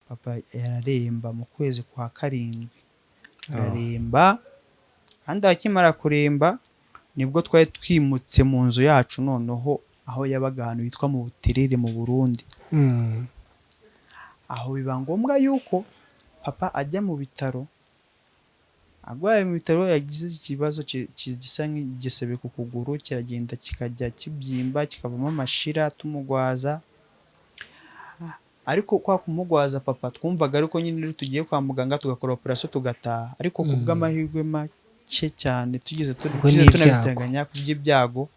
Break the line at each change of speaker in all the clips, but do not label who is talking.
Papa yararemba mu kwezi kwa karindwi, araremba. Kandi akimara kuremba nibwo twari twimutse mu nzu yacu, noneho aho yabaga ahantu hitwa mu Buterere mu Burundi. Aho biba ngombwa yuko papa ajya mu bitaro, arwaye mu bitaro, yagize ikibazo gisa nk'igisebe ku kuguru, kiragenda kikajya kibyimba kikavamo amashira, tumugwaza. Ariko kwa kumugwaza papa twumvaga ariko nyine iyo tugiye kwa muganga tugakora operation tugataha, ariko ku bw'amahirwe make cyane tugeze
Ubwo ni ibyago.
tunabiteganya ku by'ibyago,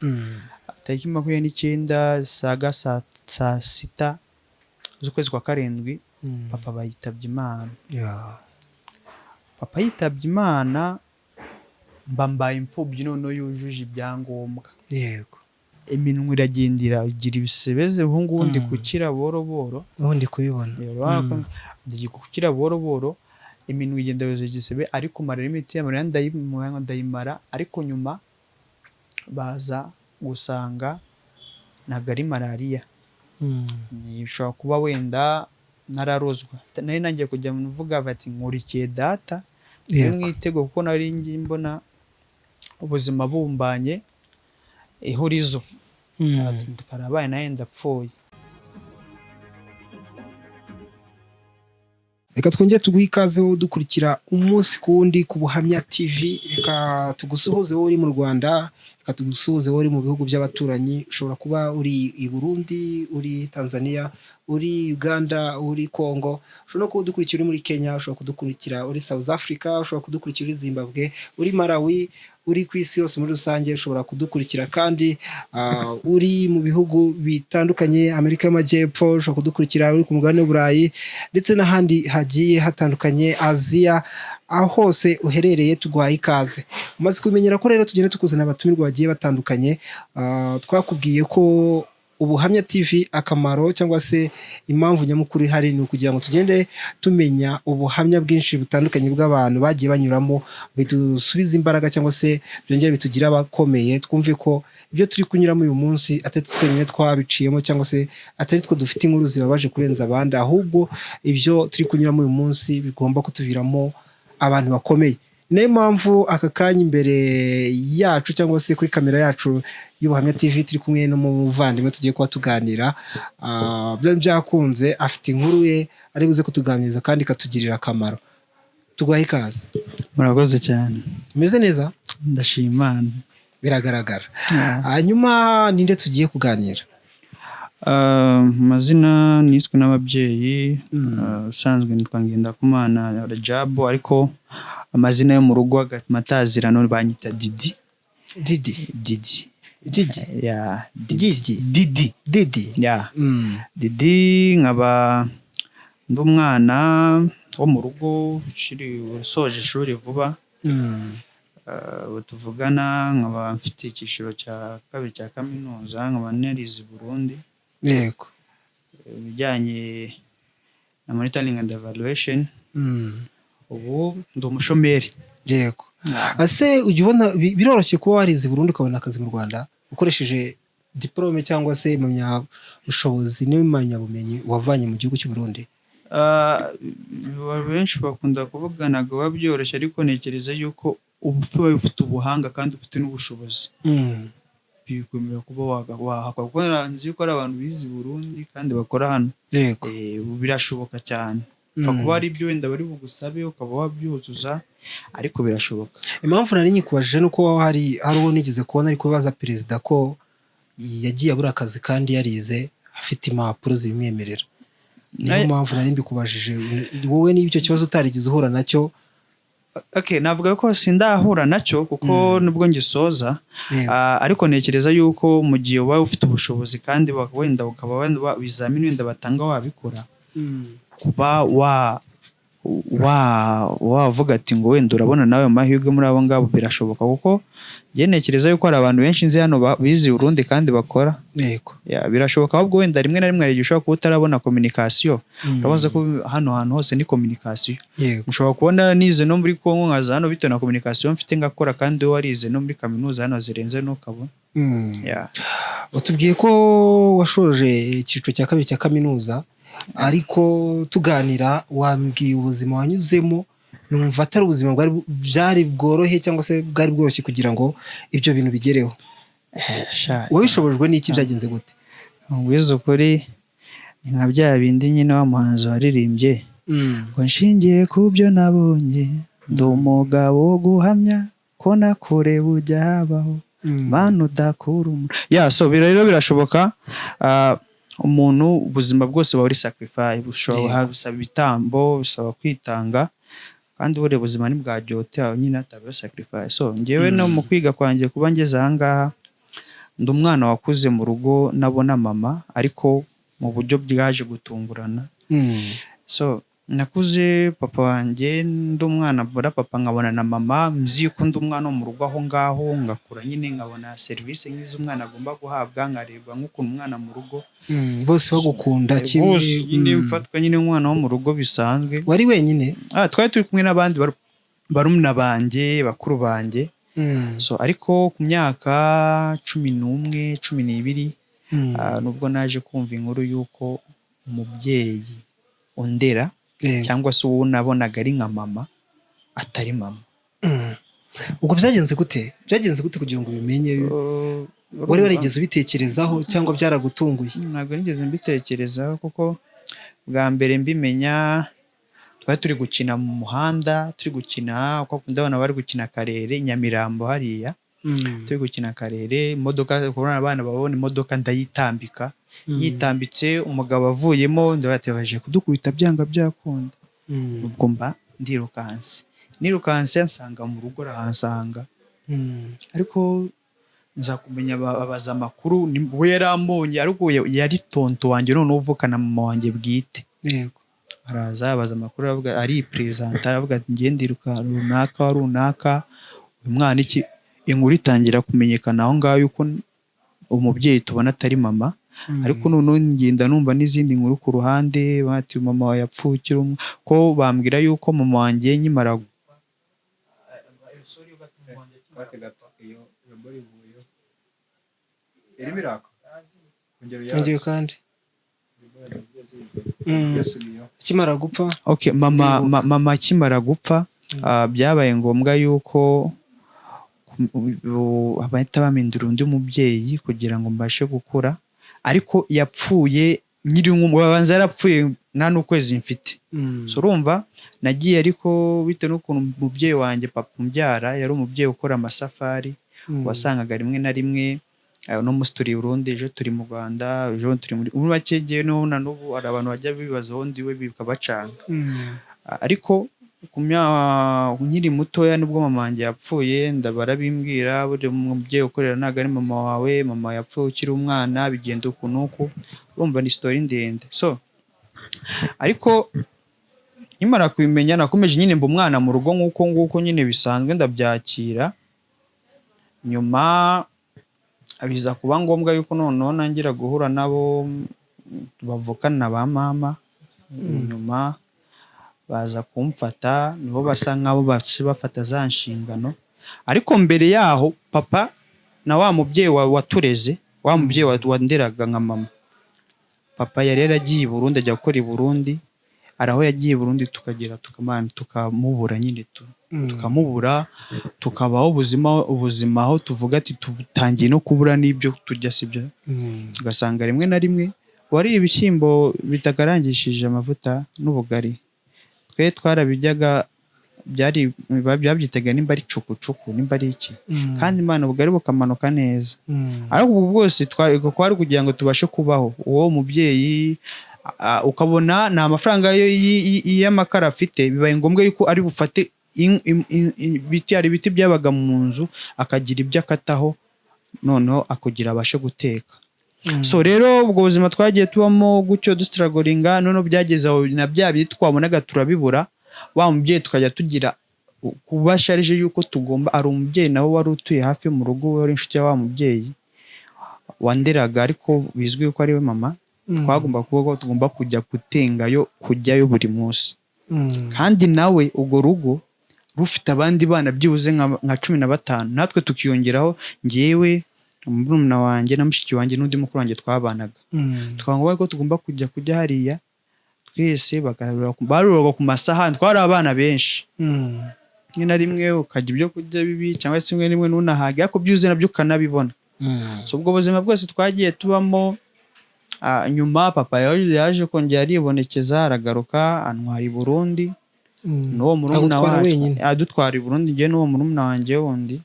tariki 29 saga saa sita z'ukwezi kwa karindwi, papa bayitabye Imana. Papa yitabye Imana, mba mbaye imfubyi noneho yujuje ibyangombwa. Iminwa iragenda iragira ibisebeze, ubu ngubu ndi gukira boro boro.
Ubu ndi kubibona.
Urabona ko ndi gukira boro boro, iminwa igenda yuzuye igisebe, ariko marira imiti y'amarira ndayimara, ariko nyuma baza gusanga ntabwo ari malariya. Bishobora kuba wenda nararozwa. Nari nangiye kujya mvuga bati nkurikiye data, niyo mwitego, kuko nari ngiye mbona ubuzima bumbanye ihurizo. Ati karabaye nawe ndapfuye.
Reka twongere tuguhe ikaze wowe udukurikira umunsi ku wundi ku Buhamya TV. Reka tugusuhuze wowe uri mu Rwanda, reka tugusuhuze wowe uri mu bihugu by'abaturanyi. Ushobora kuba uri i Burundi, uri Tanzania, uri Uganda, uri Congo, ushobora no kuba udukurikira uri muri Kenya, ushobora kudukurikira uri South Africa, ushobora kudukurikira uri Zimbabwe, uri Malawi, uri ku isi yose muri rusange. Ushobora kudukurikira kandi uri mu bihugu bitandukanye, Amerika y'Amajyepfo, ushobora kudukurikira uri ku mugabane w'Uburayi ndetse n'ahandi hagiye hatandukanye, Aziya, aho hose uherereye tuguhaye ikaze. Umaze kumenyera ko rero tugenda tukuzana abatumirwa bagiye batandukanye. Twakubwiye ko Ubuhamya TV akamaro cyangwa se impamvu nyamukuru ihari ni ukugira ngo tugende tumenya ubuhamya bwinshi butandukanye bw'abantu bagiye banyuramo, bidusubize imbaraga cyangwa se byongere bitugire abakomeye, twumve ko ibyo turi kunyuramo uyu munsi atari twe twenyine twabiciyemo cyangwa se atari twe dufite inkuru zibabaje kurenza abandi, ahubwo ibyo turi kunyuramo uyu munsi bigomba kutuviramo abantu bakomeye. Ni nayo mpamvu aka kanya imbere yacu cyangwa se kuri kamera yacu y'Ubuhamya TV turi kumwe n'umuvandimwe tugiye kuba tuganira. Byaba byakunze afite inkuru ye ari buze kutuganiriza kandi ikatugirira akamaro. Tuguhaye ikaze.
Murakoze cyane.
Umeze neza?
Ndashima Imana.
Biragaragara. Hanyuma ninde tugiye kuganira?
Amazina niswe n'ababyeyi, usanzwe nitwa Ngendakumana Rajabu, ariko amazina yo mu rugo amatazirano banyita Didi.
Didi.
Didi.
Gigi.
Ya,
Gigi.
Didi.
Didi.
Ya. Didi, nkaba ndi umwana wo mu rugo usoje ishuri vuba. Ubu tuvugana nkaba mfite icyiciro cya kabiri cya kaminuza, nkaba narize i Burundi. Ibijyanye na monitoring and evaluation. Ubu ndi umushomeri.
Ese ujya ubona biroroshye kuba warize i Burundi ukabona akazi mu Rwanda ukoresheje diplome cyangwa se impamyabushobozi n'impamyabumenyi wavanye mu gihugu cy'u Burundi?
Benshi bakunda kuvuga ntabwo biba byoroshye, ariko ntekereza yuko uba ufite ubuhanga kandi ufite n'ubushobozi, bikwemerera kuba wahakora, kuko nzi yuko hari abantu bize i Burundi kandi bakora hano. Birashoboka cyane, upfa kuba hari ibyo wenda bari bugusabe ukaba wabyuzuza, ariko birashoboka.
Impamvu nari nyikubajije ni uko hari uwo nigeze kubona ari kubaza perezida ko yagiye abura akazi kandi yarize afite impapuro zibimwemerera. Niyo mpamvu nari mbikubajije wowe niba icyo kibazo utarigeze uhura nacyo.
Okay, navuga ko sindahura nacyo kuko nubwo ngisoza, ariko ntekereza yuko mu gihe uba ufite ubushobozi kandi wenda ukaba ibizamini wenda batanga wabikora, kuba wavuga ati ngo wenda urabona nawe amahirwe muri abo ngabo, birashoboka, kuko njye ntekereza yuko hari abantu benshi nzi hano bize i Burundi kandi bakora. Birashoboka, ahubwo wenda rimwe na rimwe hari igihe ushobora kuba utarabona communication. Urabaza ko hano hantu hose ni communication. Ushobora kubona nize no muri Congo nkaza hano bitewe na communication mfite ngakora, kandi wowe warize no muri kaminuza hano zirenze ntukabona.
Watubwiye ko washoje icyiciro cya kabiri cya kaminuza. Ariko tuganira wambwiye ubuzima wanyuzemo, numva atari ubuzima byari bworohe cyangwa se bwari bworoshye kugira ngo ibyo bintu bigereho.
Sha,
Wabishobojwe n'iki? Byagenze gute?
Ngwiza ukuri, ni nka bya bindi nyine wa muhanzi waririmbye ngo nshingiye ku byo nabonye, ndi umugabo wo guhamya ko nakure bujya habaho mana udakura umuntu. Yeah, so rero birashoboka. Umuntu ubuzima bwose buba buri sacrifice, bushobora bisaba ibitambo, bisaba kwitanga, kandi buriya ubuzima ntibwaryote aho nyine hatabayeho sacrifice. So njyewe no mu kwiga kwanjye, kuba ngeze aha ngaha, ndi umwana wakuze mu rugo nabona mama, ariko mu buryo bwaje gutungurana. So nakuze papa wanjye, ndi umwana mbona papa nkabona na mama, nzi yuko ndi umwana wo mu rugo aho ngaho, ngakura nyine nkabona serivisi nk'iz'umwana agomba guhabwa, nkarerwa nk'ukuntu umwana mu rugo.
Bose bagukunda kimwe.
Bose nyine mfatwa nyine nk'umwana wo mu rugo bisanzwe.
Wari wenyine?
Ah, twari turi kumwe n'abandi barumuna banjye, bakuru banjye. So ariko ku myaka 11, 12, nubwo naje kumva inkuru y'uko umubyeyi undera cyangwa se uwo nabonaga ari nka mama atari mama.
Ubwo byagenze gute? Byagenze gute kugira ngo ubimenye? Wari warigeze ubitekerezaho cyangwa byaragutunguye?
Ntabwo nigeze mbitekerezaho, kuko bwa mbere mbimenya twari turi gukina mu muhanda, turi gukina uko akunda abana bari gukina karere i Nyamirambo hariya. Turi gukina karere, imodoka, kubona abana babona imodoka ndayitambika. Yitambitse, umugabo avuyemo, ndabaye baje kudukubita byanga byakunda. Ubwo mba ndirukanse, nirukanse nsanga mu rugo arahansanga. Ariko nza kumenya abaza amakuru, we yarambonye, ariko yari tonto wanjye noneho uvukana mama wanjye bwite. Araza abaza amakuru, aravuga, ariperezanta, aravuga ati: "Ngiye ndiruka runaka wa runaka, uyu mwana iki." Inkuru itangira kumenyekana aho ngaho yuko umubyeyi tubona atari mama. Ariko noneho ngenda numva n'izindi nkuru ku ruhande, bati mama wawe yapfuye ukiri umwe, ko bambwira yuko mama wanjye nkimara
Kate gato, iyo robot ivuyeho irimo iraka, ongera
Ongera
uyatse.
Kandi
Yasubiyeho.
Akimara gupfa.
Okay, mama.
Ndibuka.
Mama akimara gupfa, byabaye ngombwa yuko bahita bampindura undi mubyeyi kugira ngo mbashe gukura. Ariko yapfuye nkiri, babanza yarapfuye nta n'ukwezi mfite. So urumva nagiye, ariko bitewe n'ukuntu umubyeyi wanjye, papa umbyara, yari umubyeyi ukora amasafari, wasangaga rimwe na rimwe uno munsi turi i Burundi, ejo turi mu Rwanda, ejo turi muri make. Njyewe n'ubu na n'ubu hari abantu bajya bibaza aho ndiwe bikabacanga. Ariko ku myaka nkiri mutoya nibwo mama wanjye yapfuye, barabimbwira: "Burya umubyeyi ukorera ntabwo ari mama wawe, mama yapfuye ukiri umwana, bigenda uku n'uku." Urumva ni story ndende. So ariko nkimara kubimenya, nakomeje nyine mba umwana mu rugo nk'uko nguko nyine bisanzwe, ndabyakira. Nyuma biza kuba ngombwa yuko noneho ntangira guhura nabo bavukana na ba mama. Nyuma baza kumfata, nibo basa nk'abo bafata za nshingano. Ariko mbere yaho papa na wa mubyeyi watureze, wa mubyeyi wanderaga nka mama, papa yari yaragiye i Burundi, ajya gukora i Burundi. Hari aho yagiye i Burundi tukagera tukamana tukamubura nyine tu, tukamubura, tukabaho ubuzima aho tuvuga ati tutangiye no kubura n'ibyo turya, sibyo? Ugasanga rimwe na rimwe wariye ibishyimbo bitakarangishije amavuta n'ubugari. Twe twarabiryaga, byari babyitaga nimba ari cukucuku, nimba ari iki, kandi Imana ubugari bukamanuka neza. Ariko ubu bwose twari kwari kugira ngo tubashe kubaho. Uwo mubyeyi ukabona nta mafaranga y'amakara afite, bibaye ngombwa yuko ari bufate ibiti. Hari ibiti byabaga mu nzu, akagira ibyo akataho noneho akugira abashe guteka. So rero ubwo buzima twagiye tubamo gutyo, dustrugglinga. Noneho byageze aho na bya biti twabonaga turabibura, wa mubyeyi tukajya tugira kuba charge yuko tugomba. Ari umubyeyi nawe wari utuye hafi mu rugo, wari inshuti ya wa mubyeyi wanderaga, ariko bizwi yuko ari we mama, twagomba kuba ko tugomba kujya gutengayo, kujyayo buri munsi. Kandi nawe urwo rugo rufite abandi bana byibuze nka 15, natwe tukiyongeraho, njyewe, murumuna wanjye na mushiki wanjye n'undi mukuru wanjye twabanaga. Tukaba ngombwa ko tugomba kujya hariya. Twese baruraga ku masahani, twari abana benshi. Rimwe na rimwe ukarya ibyo kurya bibi, cyangwa se rimwe na rimwe ntunahage, ariko byuzuye nabyo ukanabibona. So ubwo buzima bwose twagiye tubamo. Nyuma papa yaje kongera aribonekeza, aragaruka, antwara i Burundi n'uwo murumuna
Agutwara
wacu.
wenyine?
Adutwara i Burundi, njye n'uwo murumuna wanjye wundi.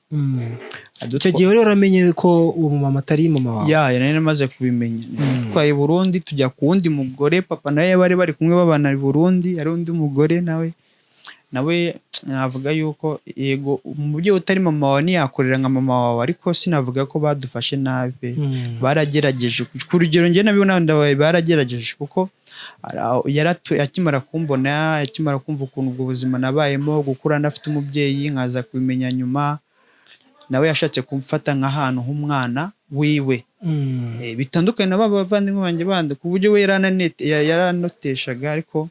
Icyo gihe rero waramenye ko uwo mumama atari mama wawe?
Ya, nari namaze kubimenya. Dutwaye i Burundi, tujya ku wundi mugore papa nawe bari bari kumwe babana i Burundi. Hari undi mugore nawe navuga yuko yego umubyeyi utari mama wawe ntiyakorera nka mama wawe, ariko sinavuga ko badufashe nabi pe. Baragerageje ku rugero njye nabibona ndabaye, baragerageje kuko akimara kumbona, akimara kumva ukuntu ubwo buzima nabayemo, gukura ntafite umubyeyi, nkaza kubimenya nyuma, nawe yashatse kumfata nk'ahantu h'umwana wiwe. Bitandukanye na ba bavandimwe banjye bandi, ku buryo we yaranoteshaga. Ariko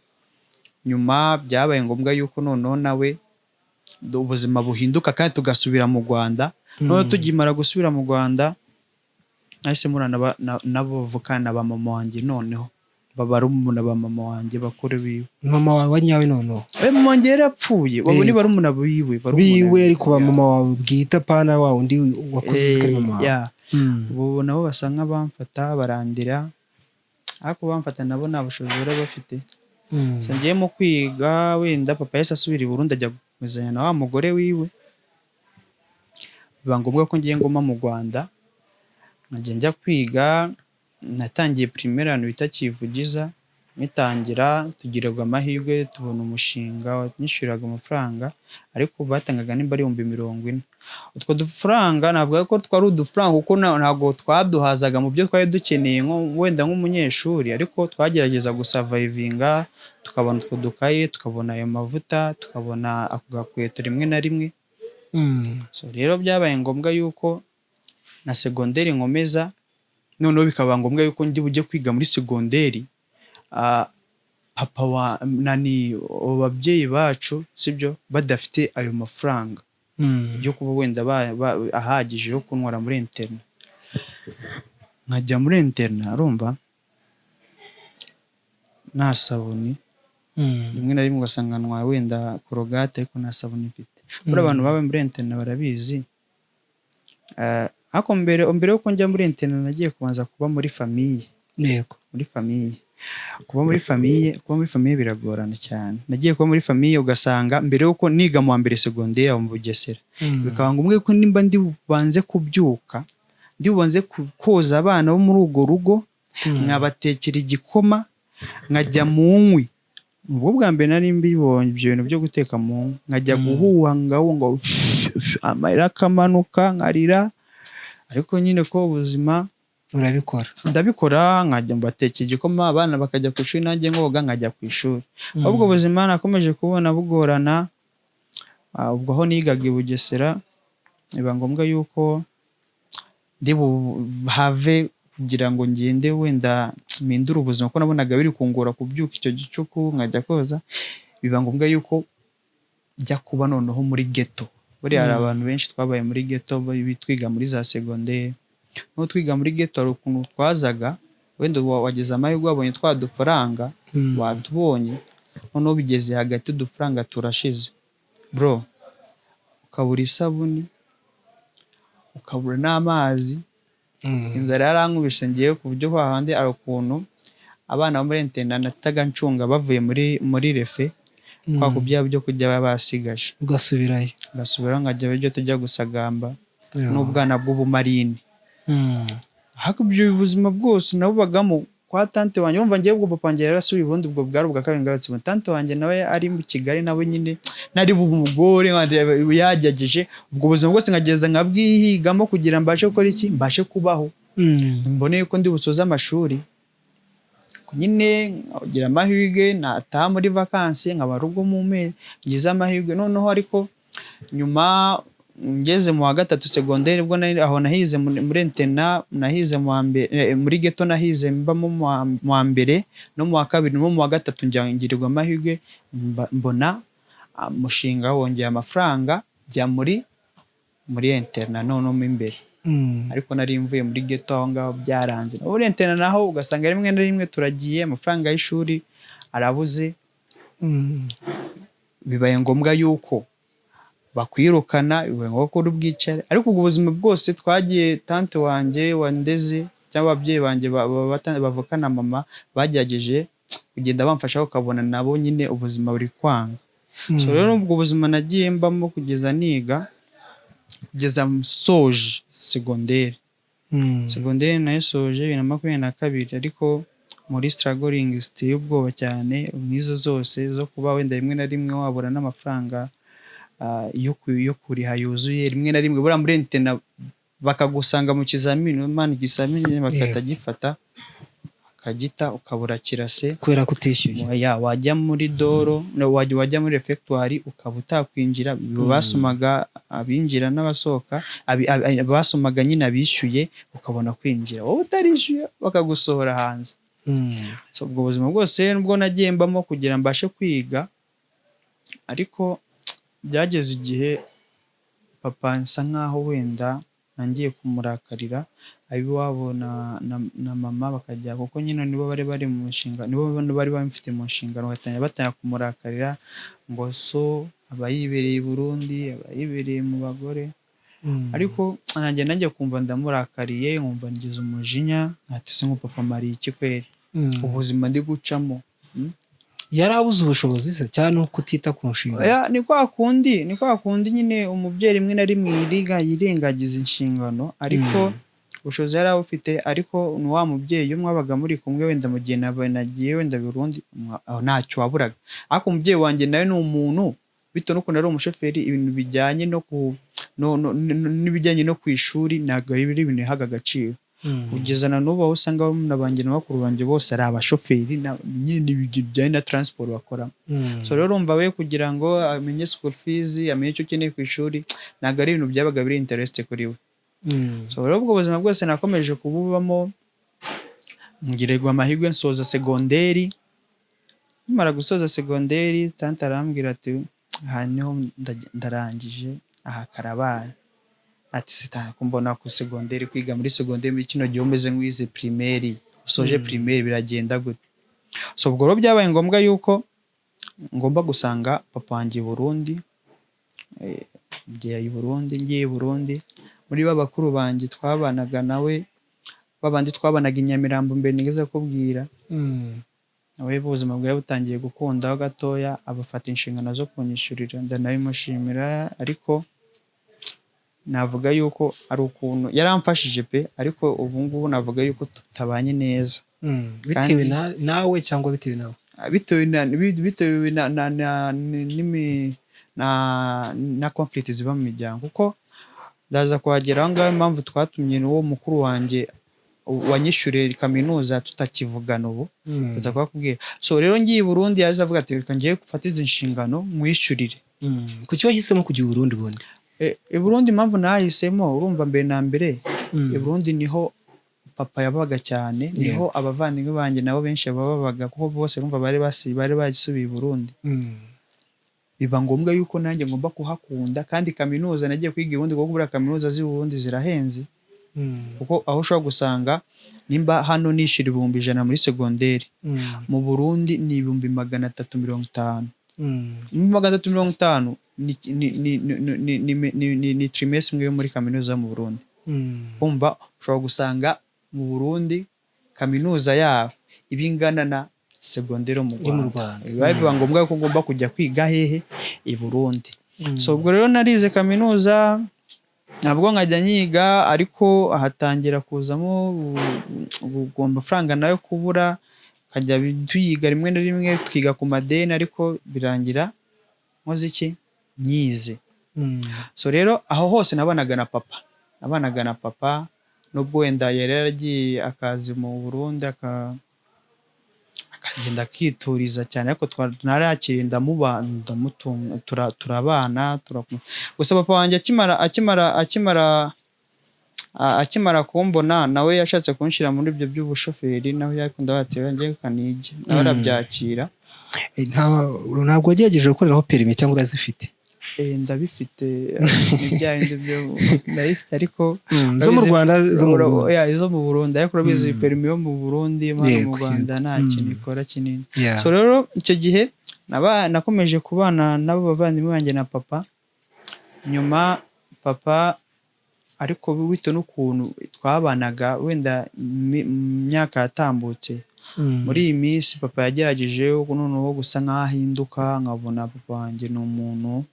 nyuma byabaye ngombwa yuko noneho nawe ubuzima buhinduka kandi tugasubira mu Rwanda. Noneho tukimara gusubira mu Rwanda, nahise mpura n'abavukana ba mama wanjye, noneho barumuna ba mama wanjye bakuru biwe.
Mama wawe wa nyawe noneho?
We, mama wanjye yarapfuye, babo ni barumuna biwe, barumuna.
Biwe, ariko ba mama wawe bwite, apana wa wundi wakuze uzi ko ari mama wawe.
Ya. Ubu nabo basa nk'abamfata, barandira, ariko bamfata nabo nta bushobozi bari bafite. So ngiye mu kwiga, wenda papa yahise asubira i Burundi, ajya gukomezanya na wa mugore wiwe, biba ngombwa ko ngiye nguma mu Rwanda nkajya njya kwiga. Natangiye primaire ahantu bita Kivugiza. Ngitangira tugirirwa amahirwe tubona umushinga wanyishyuriraga amafaranga, ariko batangaga nimba ari 40,000. Utwo dufaranga navuga ko twari udufaranga kuko ntabwo twaduhazaga mu byo twari dukeneye nko wenda nk'umunyeshuri, ariko twagerageza gusurvivinga, tukabona utwo dukaye, tukabona ayo mavuta, tukabona ako gakweto rimwe na rimwe. So rero byabaye ngombwa yuko na segonderi nkomeza, noneho bikaba ngombwa yuko ndi bujye kwiga muri segonderi. Papa wa nani, ababyeyi bacu sibyo, badafite ayo mafaranga yo kuba wenda ahagije yo kuntwara muri internat, nkajya muri internat, urumva nta sabuni. Rimwe na rimwe ugasanga ntwaye wenda Colgate ariko nta sabuni mfite. Buriya abantu baba muri internat barabizi. Ariko mbere yuko njya muri internat, nagiye kubanza kuba muri famille. Muri famille, kuba muri famille biragorana cyane. Nagiye kuba muri famille, ugasanga mbere yuko niga mu wa mbere segonderi aho mu Bugesera, bikaba ngombwa ko nimba ndi bubanze kubyuka, ndi bubanze koza abana bo muri urwo rugo, nkabatekera igikoma, nkajya mu nkwi. Ubwo bwa mbere nari mbibonye ibyo bintu byo guteka mu nkwi, nkajya guhuha ngahunga, amarira akamanuka nkarira, ariko nyine ko ubuzima
Urabikora.
Ndabikora, nkajya mbatekera igikoma, abana bakajya ku ishuri, nanjye nkoga nkajya ku ishuri. Ubwo buzima nakomeje kubona bugorana. Ubwo aho nigaga i Bugesera, biba ngombwa yuko ndi buhave kugira ngo ngende wenda mpindure ubuzima, kuko nabonaga biri kungora kubyuka icyo gicuku nkajya koza. Biba ngombwa yuko njya kuba noneho muri ghetto. Buriya hari abantu benshi twabaye muri ghetto twiga muri za segonderi. Noneho twiga muri ghetto, hari ukuntu twazaga wenda wagize amahirwe wabonye twa dufaranga, watubonye, noneho bigeze hagati udufaranga turashize, bro, ukabura isabuni, ukabura n'amazi. Inzara yarankubise ngewe, ku buryo hahandi hari ukuntu abana bo muri internat nahitaga ncunga bavuye muri refe, kwa kubya byo kurya baba basigaje.
Ugasubirayo.
Ngasubirayo nkajya ibyo tujya gusagamba n'ubwana bw'ubumarine. Ariko ibyo buzima bwose nabubagamo kwa tante wanjye. Urumva ngewe ubwo papa wanjye yarasubiye i Burundi, ubwo bwari ubwa kabiri ngarutse. Tante wanjye nawe ari mu Kigali, nawe nyine nari bumugore yagerageje. Ubwo buzima bwose nkageza nkabwihigamo kugira mbashe gukora iki, mbashe kubaho, mbone yuko ndi busoze amashuri. Nyine nkagira amahirwe nataha muri vacances, nkaba rugo mu ngize amahirwe noneho. Ariko nyuma ngeze mu wa gatatu segonderi, ubwo nari aho nahize muri internat, nahize mu wa mbere muri ghetto, nahize mbamo mu wa mbere no mu wa kabiri no mu wa gatatu, njya ngirirwa amahirwe mbona umushinga wongeye amafaranga, njya muri internat noneho mo imbere. Ariko nari mvuye muri ghetto, aho ngaho byaranze. Muri internat naho ugasanga rimwe na rimwe turagiye, amafaranga y'ishuri arabuze, bibaye ngombwa yuko bakwirukana, bibaye ngombwa ko uri bwicare. Ariko ubwo buzima bwose twagiye, tante wanjye wandeze cyangwa ababyeyi banjye bavukana mama bagerageje kugenda bamfasha, ukabona nabo nyine ubuzima buri kwanga. So rero ubwo buzima nagiye mbamo kugeza niga, kugeza nsoje segonderi. Segonderi nayisoje 2022, ariko muri struggling ziteye ubwoba cyane, nk'izo zose zo kuba wenda rimwe na rimwe wabura n'amafaranga yo kuriha yuzuye. Rimwe na rimwe buriya muri internat bakagusanga mu kizamini, man, ikizamini bagahita gifata bakagita, ukabura kirase.
Kubera ko utishyuye.
Ya, wajya muri doro no, wajya muri refectoire ukaba utakwinjira. Basomaga abinjira n'abasohoka, basomaga nyine abishyuye ukabona kwinjira, wowe utarishyuye bakagusohora hanze. So ubwo buzima bwose nubwo nagiye mbamo kugira mbashe kwiga, ariko byageze igihe papa nsa nkaho wenda nangiye kumurakarira, ab'iwabo na mama bakajya, kuko nyine nibo bari bari mu nshingano, nibo bari bamfite mu nshingano, batangira kumurakarira ngo so aba yibereye i Burundi, aba yibereye mu bagore. Ariko nanjye kumva ndamurakariye, nkumva ngize umujinya, ati se ngo papa amariye iki kweri, ubuzima ndi gucamo?
Yari abuze ubushobozi se cyangwa ni ukutita ku nshingano?
Oya, ni kwa kundi nyine umubyeyi rimwe na rimwe yirengagiza inshingano, ariko ubushobozi yari abufite. Ariko ni wa mubyeyi iyo mwabaga muri kumwe, wenda mu gihe nagiye wenda Burundi, aho ntacyo waburaga. Ariko umubyeyi wanjye nawe ni umuntu, bitewe n'ukuntu ari umushoferi, ibintu bijyanye no ku no, no, n'ibijyanye no ku ishuri ntabwo ari ibintu yahaga agaciro. Kugeza na n'ubu aho usanga barumuna banjye na bakuru banjye bose ari abashoferi, nyine ni ibintu bijyanye na transport bakoramo. So rero urumva, we kugira ngo amenye school fees, amenye icyo ukeneye ku ishuri, ntabwo ari ibintu byabaga biri interest kuri we. So rero ubwo buzima bwose nakomeje kububamo, ngirirwa amahirwe nsoza segonderi. Nkimara gusoza segonderi, tante arambwira ati aha niho ndarangije, aha karabaye. Ati se ko mbona ku segonderi, kwiga muri segonderi muri kino gihe umeze nk'uwize primaire, usoje primaire, biragenda gute? So ubwo rero byabaye ngombwa yuko ngomba gusanga papa wanjye i Burundi. Ngiye i Burundi, ngiye i Burundi muri ba bakuru banjye twabanaga nawe, babandi twabanaga i Nyamirambo mbere nigeze kukubwira, nawe ubuzima bwari butangiye gukundaho gatoya, abafata inshingano zo kunyishyurira, ndanabimushimira. Ariko navuga yuko ari ukuntu yaramfashije pe, ariko ubu ngubu navuga yuko tutabanye neza.
Bitewe nawe cyangwa bitewe nawe?
Bitewe na conflict ziba mu miryango, kuko ndaza kuhagera aho ngaho, impamvu twatumye n'uwo mukuru wanjye wanyishyuriye kaminuza tutakivugana ubu, ndaza kuhakubwira. So rero ngiye i Burundi, yaje avuga ati reka ngiye gufata izi nshingano mwishyurire.
Kuki wahisemo kujya i Burundi ubundi?
I Burundi impamvu nahisemo, urumva mbere na mbere i Burundi niho papa yabaga cyane, niho abavandimwe banjye nabo benshi babaga, kuko bose urumva bari basubiye i Burundi. Biba ngombwa yuko nanjye ngomba kuhakunda, kandi kaminuza nagiye kwiga i Burundi, kuko buriya kaminuza z'i Burundi zirahenze, kuko aho ushobora gusanga nimba hano nishyura 100,000 muri segonderi, mu Burundi ni 350,000. 350,000 ni trimestre imwe yo muri kaminuza yo mu Burundi. Umva, ushobora gusanga mu Burundi kaminuza yabo iba ingana na segonderi yo mu
Yo mu
Rwanda.
Rwanda.
Biba ngombwa ko ngomba kujya kwiga hehe? I Burundi. So ubwo rero narize kaminuza, nabwo nkajya nyiga, ariko hatangira kuzamo amafaranga nayo kubura, nkajya tuyiga rimwe na rimwe twiga ku madeni, ariko birangira nkoze iki? Nyize. So rero aho hose nabanaga na papa, nabanaga na papa, nubwo wenda yari yaragiye akaza mu Burundi akagenda akituriza cyane, ariko narakiriye, ndamuba, ndamutunga, turabana. Gusa papa wanjye akimara kumbona, nawe yashatse kunshyira muri ibyo by'ubushoferi, nawe yakunda ati njye reka nige, nawe arabyakira.
Ntabwo wagerageje gukoreraho permis cyangwa urazifite?
Ndabifite, ni bya bindi byo ndabifite, ariko
Zo mu Rwanda, zo mu Burundi?
Yeah, izo mu Burundi, ariko urabizi, perimi yo mu Burundi hano mu Rwanda nta kintu ikora kinini. So rero icyo gihe nakomeje kubana n'abo bavandimwe banjye na papa. Nyuma papa, ariko bitewe n'ukuntu twabanaga, wenda mu myaka yatambutse, muri iyi minsi papa yagerageje noneho gusa nk'aho ahinduka, nkabona papa wanjye ni umuntu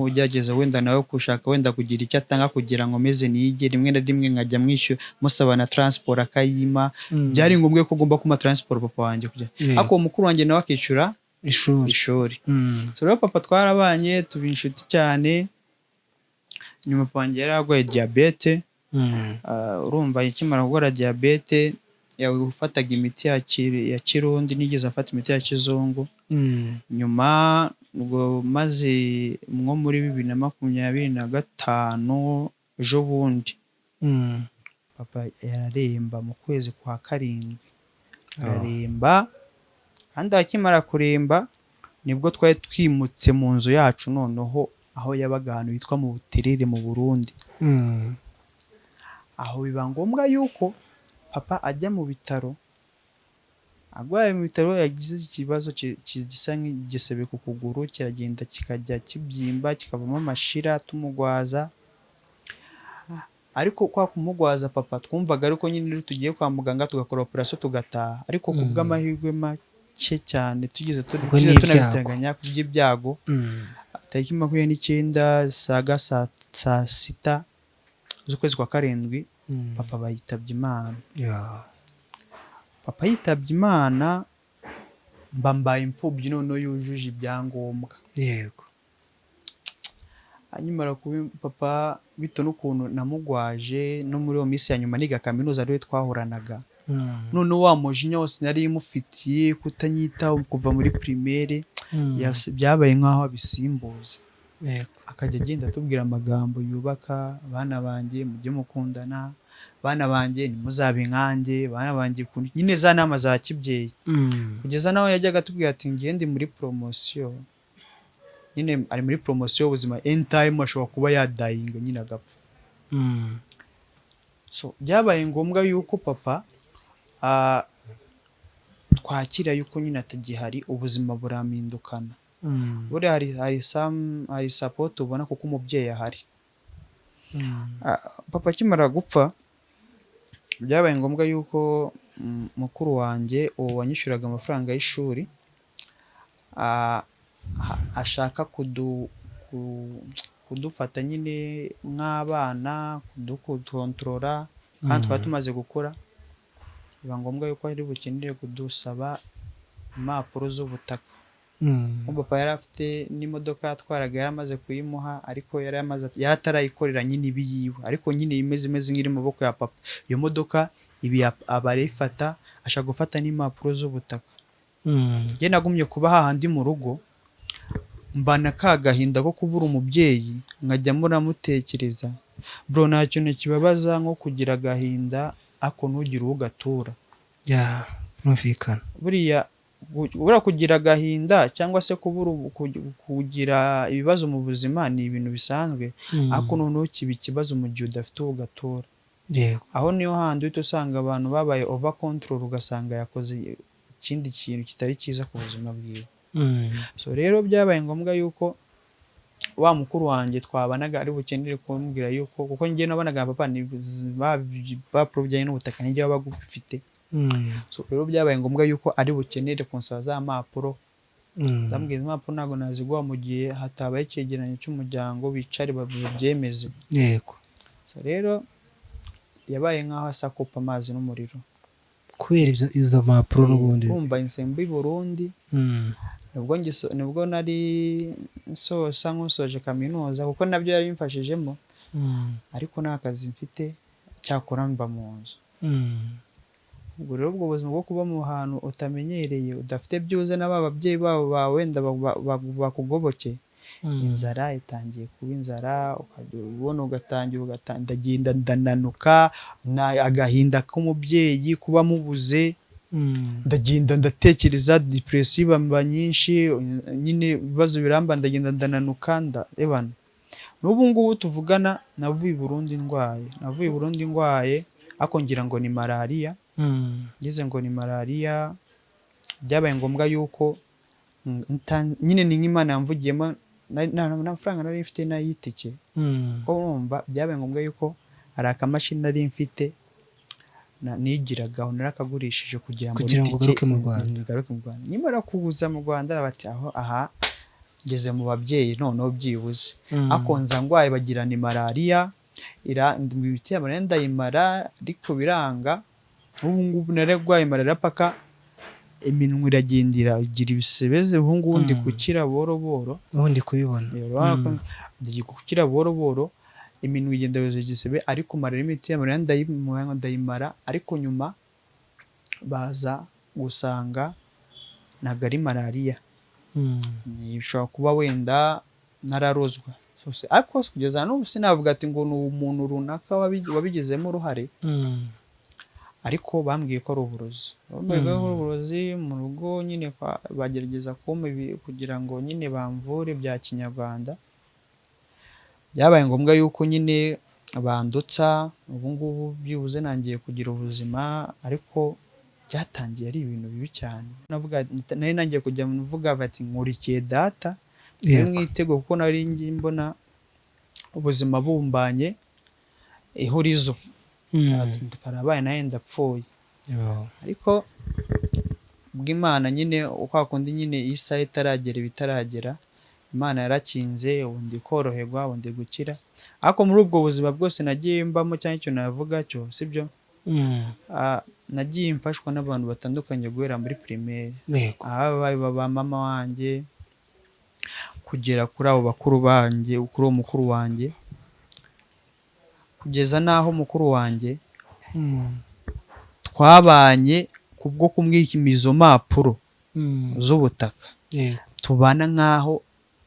ugerageza wenda nawe gushaka wenda kugira icyo atanga kugira ngo meze nige. Rimwe na rimwe nkajya mwishyura, musaba na transport akayima. Byari ngombwa ko ugomba kumpa transport papa wanjye kugira, ariko uwo mukuru wanjye nawe akishyura
ishuri.
Ishuri. So rero papa twarabanye, tuba inshuti cyane. Nyuma papa wanjye yari arwaye diyabete. Urumva ikimara kurwara diyabete yafataga imiti ya kirundi, nigeze afata imiti ya kizungu. Nyuma ubwo maze nko muri 2025 ejo bundi, papa yararemba mu kwezi kwa karindwi, araremba. Kandi akimara kuremba nibwo twari twimutse mu nzu yacu noneho aho yabaga, ahantu hitwa mu Buterere mu Burundi. Aho biba ngombwa yuko papa ajya mu bitaro arwaye. Mu bitaro yagize ikibazo gisa nk'igisebe ku kuguru, kiragenda kikajya kibyimba kikavamo amashira, tumugwaza. Ariko kwa kumugwaza papa, twumvaga ariko nyine iyo tugiye kwa muganga tugakora operasiyo tugataha, ariko ku bw'amahirwe make cyane tugeze
Ubwo
tugeze
ni ibyago.
tunabiteganya ku by'ibyago, tariki 29 saga saa 6 z'ukwezi kwa karindwi, papa bayitabye Imana. Papa yitabye Imana, mba mbaye imfubyi noneho yujuje ibyangombwa. Akimara kuba papa, bitewe n'ukuntu namugwaje no muri iyo minsi ya nyuma niga kaminuza ariwe twahoranaga, noneho wa mujinya wose nari mufitiye kutanyitaho kuva muri primaire, byabaye nk'aho abisimbuza, akajya agenda atubwira amagambo yubaka: "Bana banjye, mujye mukundana, bana banjye, ntimuzabe nkanjye, bana banjye," nyine za nama za kibyeyi, kugeza n'aho yajyaga atubwira ati: "Ngiye ndi muri poromosiyo." Nyine ari muri poromosiyo y'ubuzima, anytime ashobora kuba yadayinga nyine agapfa. So byabaye ngombwa yuko papa twakira yuko nyine atagihari, ubuzima burampindukana. Buriya hari support ubona kuko umubyeyi ahari. Papa akimara gupfa, byabaye ngombwa yuko mukuru wanjye uwo wanyishyuraga amafaranga y'ishuri ashaka kudufata nyine nk'abana, kudukontorora, kandi twari tumaze gukura. Biba ngombwa yuko ari bukenere kudusaba impapuro z'ubutaka. Papa yari afite n'imodoka yatwaraga, yari amaze kuyimuha, ariko yari amaze yari atarayikorera nyine ibi yiwe, ariko nyine imeze nk'iri mu maboko ya papa iyo modoka ibi, aba arayifata, ashaka gufata n'impapuro z'ubutaka. Njye nagumye kuba hahandi mu rugo, mbana ka gahinda ko kubura umubyeyi, nkajya muramutekereza. Bro, nta kintu kibabaza nko kugira agahinda ariko ntugire uwo ugatura.
Yeah, birumvikana.
Buriya buriya kugira agahinda cyangwa se kubura kugira ibibazo mu buzima ni ibintu bisanzwe, ariko noneho kiba ikibazo mu gihe udafite uwo ugatura. Aho niho handi uhita usanga abantu babaye over control, ugasanga yakoze ikindi kintu kitari cyiza ku buzima bwiwe. So rero byabaye ngombwa yuko wa mukuru wanjye twabanaga ari bukenere kumbwira yuko, kuko njye nabonaga papa ni ibipapuro bijyanye n'ubutaka nijye wabaga ubifite. So rero byabaye ngombwa yuko ari bukenere kunsaba za mpapuro. Ndamubwira, impapuro ntabwo naziguha mu gihe hatabaye icyegeranyo cy'umuryango, bicare babyemeze. So rero yabaye nk'aho asakupa amazi n'umuriro.
Kubera izo mpapuro n'ubundi.
Kumva insembo i Burundi, nibwo nari nsosa nk'usoje kaminuza, kuko nabyo yari bimfashijemo, ariko nta kazi mfite, cyakora mba mu nzu. Ubwo rero ubwo buzima bwo kuba mu hantu utamenyereye, udafite byuze na ba babyeyi babo bawe wenda bakugoboke, inzara itangiye kuba inzara, ukajya ubona ugatangira ndagenda ndananuka, na agahinda k'umubyeyi kuba mubuze. Ndagenda ndatekereza, depression iba nyinshi nyine, ibibazo biramba, ndagenda ndananuka, ndebana. N'ubu ngubu tuvugana navuye i Burundi ndwaye, navuye i Burundi ndwaye, ariko ngira ngo ni malariya. Ngeze ngo ni malariya, byabaye ngombwa yuko nyine ni nk'Imana yamvugiyemo. Nta mafaranga nari mfite n'ay'itike, ko urumva byabaye ngombwa yuko hari akamashini nari mfite nigiragaho, narakagurishije kugira ngo
Kugira ngo
itike
ugaruke mu Rwanda.
Ngaruke mu Rwanda. Nimara kuza mu Rwanda bati aho aha ngeze mu babyeyi noneho byibuze. Ariko nza ndwaye, bagira ni malariya, imiti ya malariya ndayimara ariko biranga. Ubu ngubu nararwaye malariya paka iminwa iragenda iragira ibisebeze, ubu ngubu ndi gukira buhoro buhoro.
Ubu ndi kubibona.
Rero urabona ko ndi gukira buhoro buhoro, iminwa igenda yuzuye igisebe, ariko malariya, imiti ya malariya ndayimara, ariko nyuma baza gusanga ntabwo ari malariya. Bishobora kuba wenda nararozwa. So, ariko kugeza n'ubu sinavuga ati ngo ni umuntu runaka wabigizemo uruhare, ariko bambwiye ko ari uburozi. Bambwiye ko ari uburozi mu rugo nyine, bagerageza kumpa kugira ngo nyine bamvure bya kinyarwanda. Byabaye ngombwa yuko nyine bandutsa, ubu ngubu byibuze nangiye kugira ubuzima, ariko byatangiye ari ibintu bibi cyane. Navuga nari nangiye kujya mvuga bati nkurikiye data, nari mwitego, kuko nari ngiye mbona ubuzima bumbanye ihurizo. Ati karabaye nawe ndapfuye. Ariko bw'Imana nyine kwa kundi nyine isaha itaragera ibitaragera, Imana yarakinze, ubu ndi koroherwa, ubu ndi gukira. Ariko muri ubwo buzima bwose nagiye mbamo, cyangwa icyo navuga cyo sibyo, nagiye mfashwa n'abantu batandukanye guhera muri primaire, ababaye ba mama wanjye kugera kuri abo bakuru banjye, kuri uwo mukuru wanjye, kugeza n'aho mukuru wanjye twabanye kubwo kumwima izo mpapuro z'ubutaka, tubana nk'aho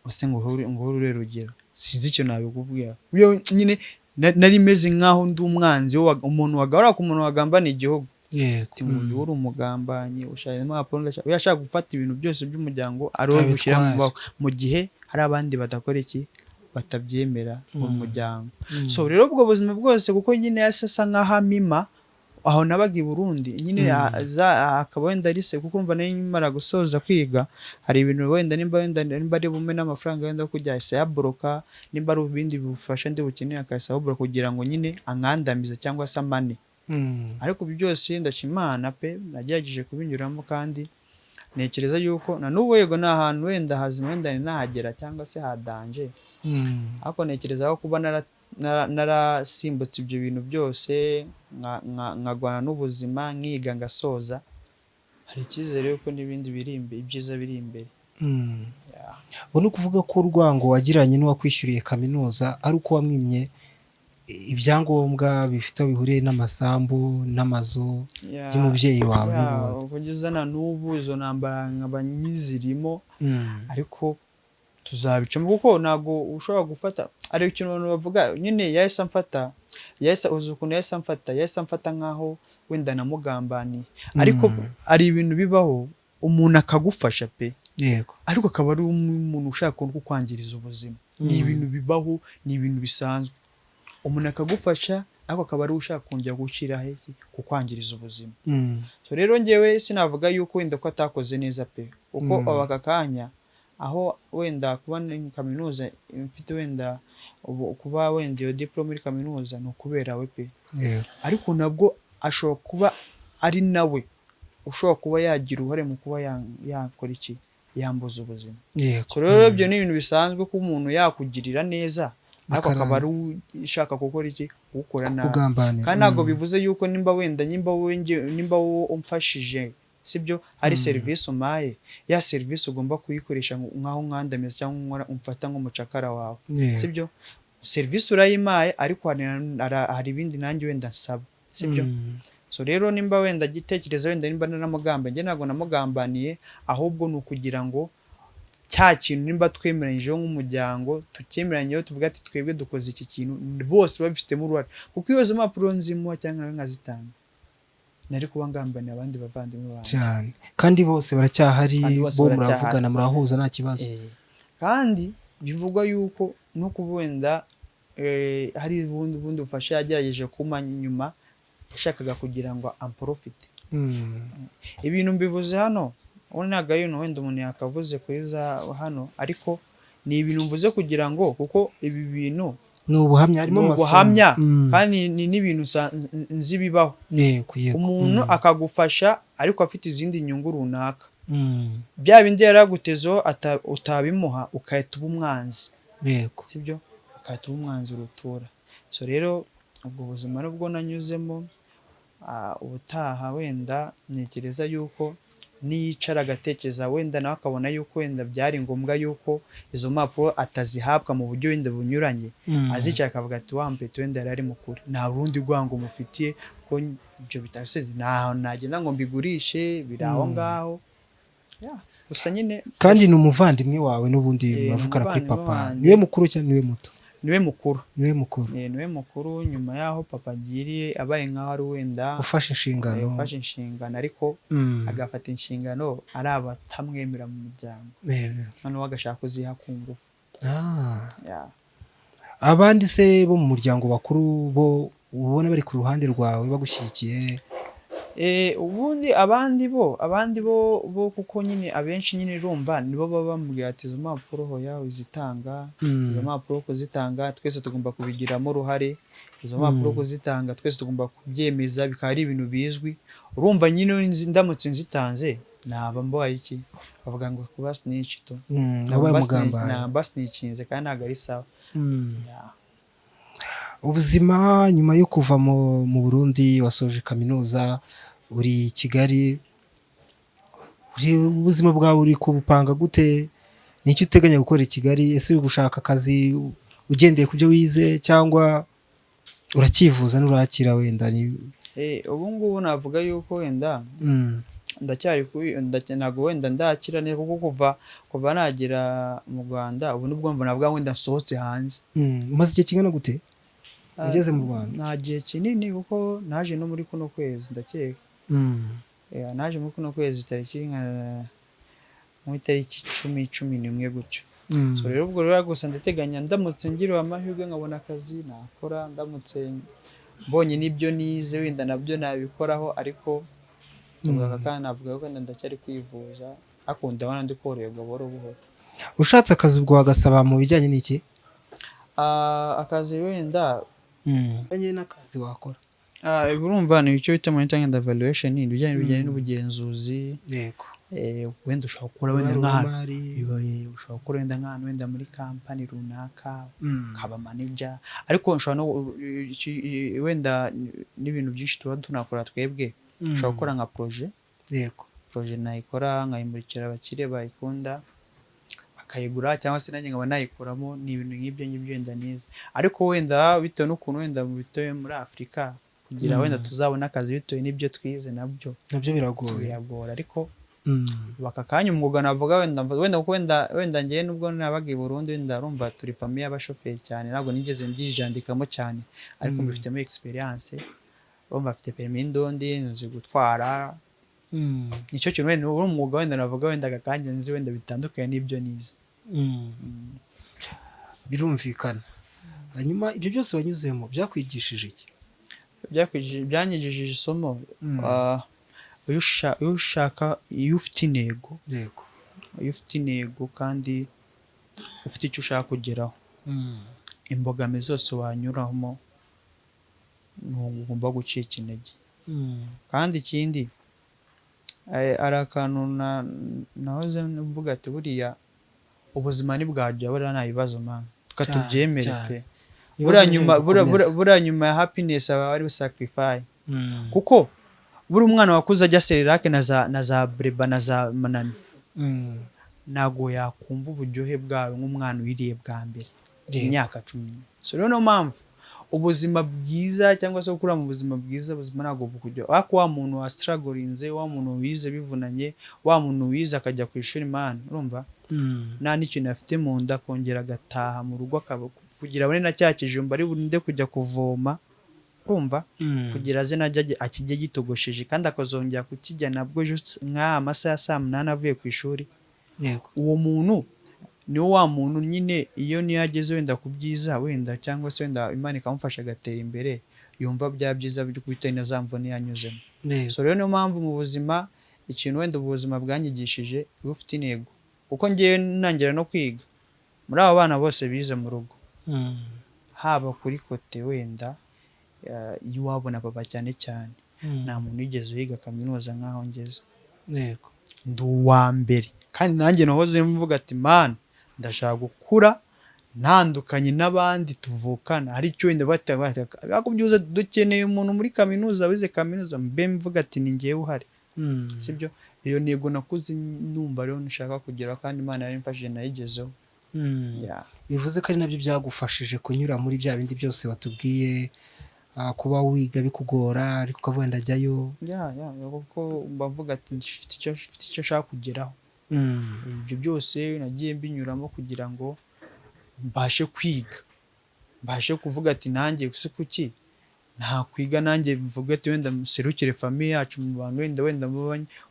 ese ngo uhure urugero, sinzi icyo nabikubwira. Byo nyine nari meze nk'aho ndi umwanzi, umuntu wagahora ku muntu wagambana igihugu. Ati ngo uyu uri umugambanyi, ushaka impapuro, ndashaka uyu ashaka gufata ibintu byose by'umuryango ari wowe gushyira mu
Abitware.
maboko, mu gihe hari abandi badakora iki, batabyemera mu muryango. So rero ubwo buzima bwose, kuko nyine yahise asa nk'aho amima aho nabaga i Burundi nyine, akaba wenda ari se, kuko urumva nari nkimara gusoza kwiga, hari ibintu wenda nimba ari bume n'amafaranga wenda yo kujya ahise ayaboroka, nimba ari ibindi bufasha ndi bukeneye akahise abuboroka kugira ngo nyine ankandamize cyangwa se amane. Ariko ibi byose ndashima Imana pe, nagerageje kubinyuramo, kandi ntekereza yuko na n'ubu yego ni ahantu wenda hazima wenda ni nahagera cyangwa se hadanje, ariko ntekereza ko kuba narasimbutse ibyo bintu byose, nkagwana n'ubuzima, nkiga ngasoza, hari icyizere yuko n'ibindi biri imbere, ibyiza biri imbere. Yeah.
Ubu ni ukuvuga ko urwango wagiranye n'uwakwishyuriye kaminuza ari uko wamwimye ibyangombwa bifite aho bihuriye n'amasambu n'amazu
Yeah.
y'umubyeyi wawe
Yeah,
n'ubundi.
Kugeza na n'ubu izo ntambara nkaba nkizirimo, ariko tuzabicamo, kuko ntabwo ushobora gufata, ari ikintu abantu bavuga nyine, yahise amfata, yahise, uzi ukuntu yahise amfata, yahise amfata nkaho wenda namugambaniye, ariko hari ibintu bibaho umuntu akagufasha pe, ariko akaba ari umuntu ushaka kukwangiriza ubuzima. Ni ibintu bibaho, ni ibintu bisanzwe, umuntu akagufasha ariko akaba ari ushaka kongera gushyira he kukwangiriza ubuzima. So rero njyewe sinavuga yuko wenda ko atakoze neza pe, kuko aka kanya aho wenda kuba ni kaminuza mfite, wenda ubu kuba wenda iyo diplome muri kaminuza ni ukubera we pe. Ariko nabwo ashobora kuba ari nawe ushobora kuba yagira uruhare mu kuba yakora iki, yambuza ubuzima. So rero ibyo ni ibintu bisanzwe ko umuntu yakugirira neza ariko akaba ari ushaka gukora iki, gukora nabi.
Kugambanira.
Kandi ntabwo bivuze yuko nimba wenda nimba wowe nimba wowe umfashije, sibyo, hari serivisi umpaye, ya serivisi ugomba kuyikoresha nkaho nkandamiza cyangwa umfata nk'umucakara wawe. Sibyo, serivisi urayimpaye, ariko hari ibindi nanjye wenda nsaba, sibyo? So rero nimba wenda gitekereza wenda nimba naramugambaniye, njye ntabwo namugambaniye, ahubwo ni ukugira ngo cya kintu nimba twemeranyijeho nk'umuryango tucyemeranyeho, tuvuga ati twebwe dukoze iki kintu, bose babifitemo uruhare, kuko iyo izo mpapuro nzimuha cyangwa nawe nkazitanga, Nari kuba ngambaniye abandi bavandimwe banjye.
Cyane, kandi bose baracyahari.
Kandi bose
Bo
baracyahari.
muravugana, murahuza, nta kibazo.
Kandi bivugwa yuko no kuba wenda hari ubundi bufasha yagerageje kumpa nyuma, yashakaga kugira ngo amprofite. Ibintu mbivuze hano ubu ntabwo ari ibintu wenda umuntu yakavuze kuri za hano, ariko ni ibintu mvuze kugira ngo, kuko ibi bintu
Ni ubuhamya, harimo
ni
amasomo.
ubuhamya, kandi ni n'ibintu nzi bibaho.
yego yego
Umuntu akagufasha ariko afite izindi nyungu runaka, bya bindi yari yagutezeho utabimuha, ugahita uba umwanzi. Sibyo, ugahita uba umwanzi urutura. So rero ubwo buzima nubwo nanyuzemo, ubutaha wenda ntekereza yuko niyicara agatekereza, wenda nawe akabona yuko wenda byari ngombwa yuko izo mpapuro atazihabwa mu buryo wenda bunyuranye, azicara akavuga ati: "Wa mpeti wenda yari ari mukuri, nta rundi rwango mufitiye," ko ibyo bitasize nta hantu nagenda ngo mbigurishe, biri aho ngaho. Yeah, gusa nyine
Kandi ni umuvandimwe wawe n'ubundi,
Ni
muravugana kuri
umuvandimwe
papa.
wanjye.
Niwe mukuru cyangwa niwe muto?
Niwe mukuru.
Niwe mukuru.
Niwe mukuru. Nyuma y'aho papa agiriye, abaye nk'aho ari wenda
ufashe inshingano.
Ufashe inshingano, ariko agafata inshingano ari abatamwemera mu muryango, noneho agashaka kuziha ku ngufu. Yeah.
Abandi se bo mu muryango bakuru bo ubona bari ku ruhande rwawe, bagushyigikiye?
Ubundi abandi bo kuko nyine abenshi nyine urumva nibo baba bamubwira ati: "Izo mpapuro hoya uzitanga, izo mpapuro kuzitanga twese tugomba kubigiramo uruhare, izo mpapuro kuzitanga twese tugomba kubyemeza, bikaba ari ibintu bizwi." Urumva nyine ndamutse nzitanze naba mbaye iki, bavuga ngo kuba snitch tu.
Wabaye umugambanyi.
Naba snitchinze kandi ntabwo ari sawa. Yeah.
Ubuzima nyuma yo kuva mu Burundi, wasoje kaminuza, uri i Kigali, ubuzima bwawe uri kubupanga gute? Ni icyo uteganya gukora i Kigali? Ese uri gushaka akazi ugendeye ku byo wize, cyangwa uracyivuza nurakira wenda ni
Ubu ngubu navuga yuko wenda ndacyari ntabwo wenda ndakira neza, kuko kuva nagera mu Rwanda ubu nibwo mva navuga wenda nsohotse hanze.
Umaze igihe kingana gute ugeze mu Rwanda?
Nta gihe kinini, kuko naje no muri kuno kwezi ndakeka. Naje muri kuno kwezi tariki nka mu itariki 10, 11 gutyo. So rero ubwo rero gusa ndateganya, ndamutse ngiriwe amahirwe nkabona akazi nakora, ndamutse mbonye n'ibyo nize wenda nabyo nabikoraho, ariko ubwo aka kanya navuga ko wenda ndacyari kwivuza, ariko ndabona ndi koroherwa buhoro buhoro.
Ushatse akazi ubwo wagasaba mu bijyanye n'iki?
Akazi wenda
Bijyanye n'akazi wakora.
Urumva ni icyo bita monitoring and evaluation, ni ibijyanye n'ubugenzuzi. Wenda ushobora gukora wenda nk'ahantu ushobora gukora wenda nk'ahantu wenda muri kampani runaka, ukaba manager, ariko ushobora no wenda n'ibintu byinshi tuba tunakora twebwe, ushobora gukora nka projet. Projet nayikora nkayimurikira abakire bayikunda bakayigura, cyangwa se nanjye nkaba nayikuramo. Ni ibintu nk'ibyo ngibyo wenda nize, ariko wenda bitewe n'ukuntu wenda bitewe muri Afurika kugira wenda tuzabone akazi bitewe n'ibyo twize nabyo
Nabyo biragoye.
biragora, ariko aka kanya umwuga navuga wenda kuko wenda njyewe nubwo nabaga i Burundi, wenda urumva turi famille y'abashoferi cyane, ntabwo nigeze mbyijandikamo cyane, ariko mbifitemo experience. Urumva mfite permis y'indundi, nzi gutwara. Nicyo kintu wenda uri umwuga wenda navuga wenda aka kanya nzi wenda bitandukanye n'ibyo nize.
Birumvikana. Hanyuma ibyo byose wanyuzemo byakwigishije iki?
Byanyigishije isomo. Iyo ushaka, iyo ufite intego, iyo ufite intego kandi ufite icyo ushaka kugeraho, imbogamizi zose wanyuramo ntugomba gucika intege. Kandi ikindi, hari akantu nahoze mvuga ati: "Buriya ubuzima ntibwajya buriya nta bibazo man, reka
Cyane,
tubyemere
cyane.
pe."
Ibibazo
Buriya
ni
nyuma
gukomeza.
Buriya nyuma ya happiness haba hariho sacrifice, kuko buri umwana wakuze ajya Cerelac na za Breba na za Manami, ntabwo yakumva uburyohe bwawe nk'umwana uyiriye bwa mbere imyaka 10. So rero niyo mpamvu ubuzima bwiza cyangwa se gukura mu buzima bwiza, ubuzima ntabwo bukujya, ariko wa muntu wa strugglinze, wa muntu wize bivunanye, wa muntu wize akajya ku ishuri man, urumva nta n'ikintu afite mu nda, akongera agataha mu rugo akaba kugira abone na cya kijumba ari burinde kujya kuvoma. Kumva kugira aze najya akijye gitogosheje, kandi akazongera kukijya nabwo ejo nk'aya masaha ya saa 8 avuye ku ishuri. Uwo muntu ni wa muntu nyine, iyo niyo ageze wenda ku byiza wenda, cyangwa se wenda Imana ikamufasha agatera imbere, yumva bya byiza byo bitewe na za mvune yanyuzemo. So rero niyo mpamvu mu buzima, ikintu wenda ubuzima bwanyigishije, iyo ufite intego, kuko ngewe ntangira no kwiga, muri abo bana bose bize mu rugo, haba kuri côté wenda y'iwabo na papa cyane cyane, nta muntu wigeze wiga kaminuza nk'aho ngeze. Ndi uwa mbere, kandi nanjye nahoze mvuga ati: "Man, ndashaka gukura ntandukanye n'abandi tuvukana." Hari icyo wenda bata dukeneye umuntu muri kaminuza wize kaminuza, mbe mvuga ati: "Ni njyewe uhari." Sibyo? Iyo ntego nakuze numva rero nshaka kugeraho, kandi Imana yarimfashije nayigezeho. Yeah.
Bivuze ko ari nabyo byagufashije kunyura muri bya bindi byose watubwiye, kuba wiga bikugora ariko ukavuga ndajyayo.
Yeah, kuko mba mvuga ati mfite icyo nshaka kugeraho. Ibyo byose nagiye mbinyuramo kugira ngo mbashe kwiga, mbashe kuvuga ati: "Nanjye se kuki ntakwiga?" Nanjye mvuge ati wenda muserukire famille yacu mu bantu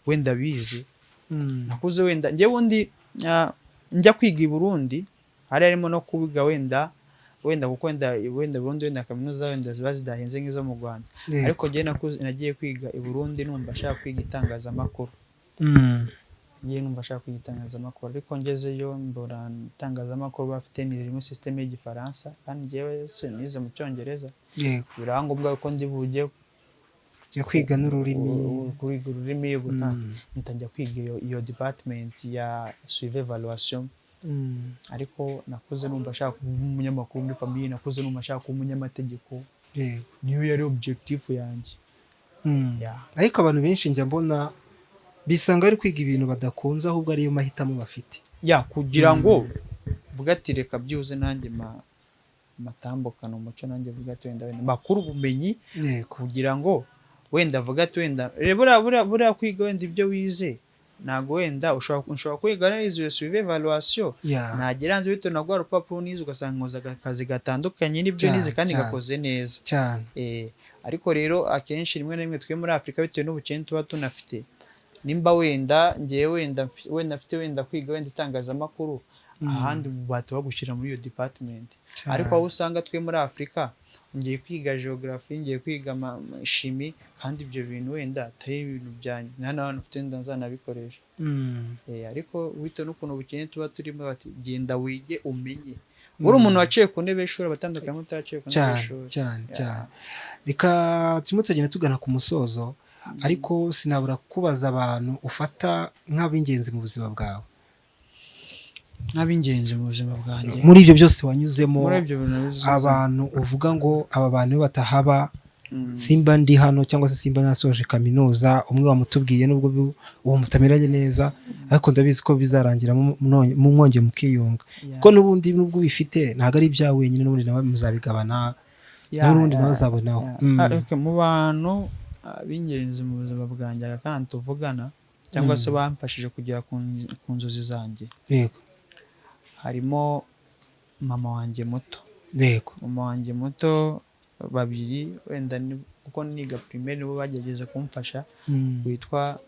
wenda bize. Nakuze wenda njyewe undi njya kwiga i Burundi, hari harimo no kwiga wenda kuko wenda Burundi wenda kaminuza wenda ziba zidahenze nk'izo mu Rwanda. Ariko njyewe nakuze nagiye kwiga i Burundi numva nshaka kwiga itangazamakuru. Ngiye numva nshaka kwiga itangazamakuru, ariko ngezeyo mbona itangazamakuru bafite ni ririmo système y'Igifaransa, kandi njyewe nize mu Cyongereza. Biraba ngombwa ko ndi bujye
Kujya kwiga n'ururimi.
Kwiga ururimi, ntangira kwiga iyo department ya suivi evaluation. Ariko nakuze numva nshaka kuba umunyamakuru muri famille, nakuze numva nshaka kuba umunyamategeko. Niyo yari objectif yanjye. Yeah.
Ariko abantu benshi njya mbona bisanga bari kwiga ibintu badakunze, ahubwo ariyo mahitamo bafite.
Ya, kugira ngo mvuge ati reka byibuze nanjye matambukane umuco, nanjye mvuge ati wenda bakure ubumenyi, kugira ngo wenda avuge ati wenda reba buriya kwiga wenda ibyo wize, ntabwo wenda ushobora kwiga neza iyo suivi evaluation, nagera hanze bitewe na rwa rupapuro nize, ugasanga nkoze akazi gatandukanye n'ibyo nize kandi gakoze neza. Ariko rero akenshi rimwe na rimwe twe muri Afurika, bitewe n'ubukene tuba tunafite, nimba wenda ngewe wenda mfite wenda kwiga wenda itangazamakuru, ahandi bahita bagushyira muri iyo department. Ariko aho usanga twe muri Afurika, ngiye kwiga geography, ngiye kwiga chimie, kandi ibyo bintu wenda atari ibintu byanjye, nta n'ahantu mfite wenda nzanabikoresha. Ariko bitewe n'ukuntu ubukene tuba turimo, bati genda wige umenye. Uri umuntu waciye ku ntebe y'ishuri aba atandukanye n'utaciye ku ntebe y'ishuri.
Cyane. Cyane. Reka turimo tugenda tugana ku musozo, ariko sinabura kubaza abantu ufata nk'ab'ingenzi mu buzima bwawe.
Nk'ab'ingenzi mu buzima bwanjye?
Muri ibyo byose wanyuzemo,
Muri ibyo bintu byose.
abantu uvuga ngo aba bantu iyo batahaba simba ndi hano, cyangwa se simba nasoje kaminuza. Umwe wamutubwiye, nubwo ubu mutameranye neza, ariko ndabizi ko bizarangira mwongeye mukiyunga, kuko n'ubundi nubwo ubifite ntabwo ari ibyawe wenyine, n'ubundi nawe muzabigabana, n'ubundi nawe azabonaho.
Okay, mu bantu b'ingenzi mu buzima bwanjye aka kandi tuvugana, cyangwa se bamfashije kugera ku nzozi zanjye, harimo mama wanjye muto. Mama wanjye muto babiri wenda kuko niga primaire nibo bagerageza kumfasha, witwa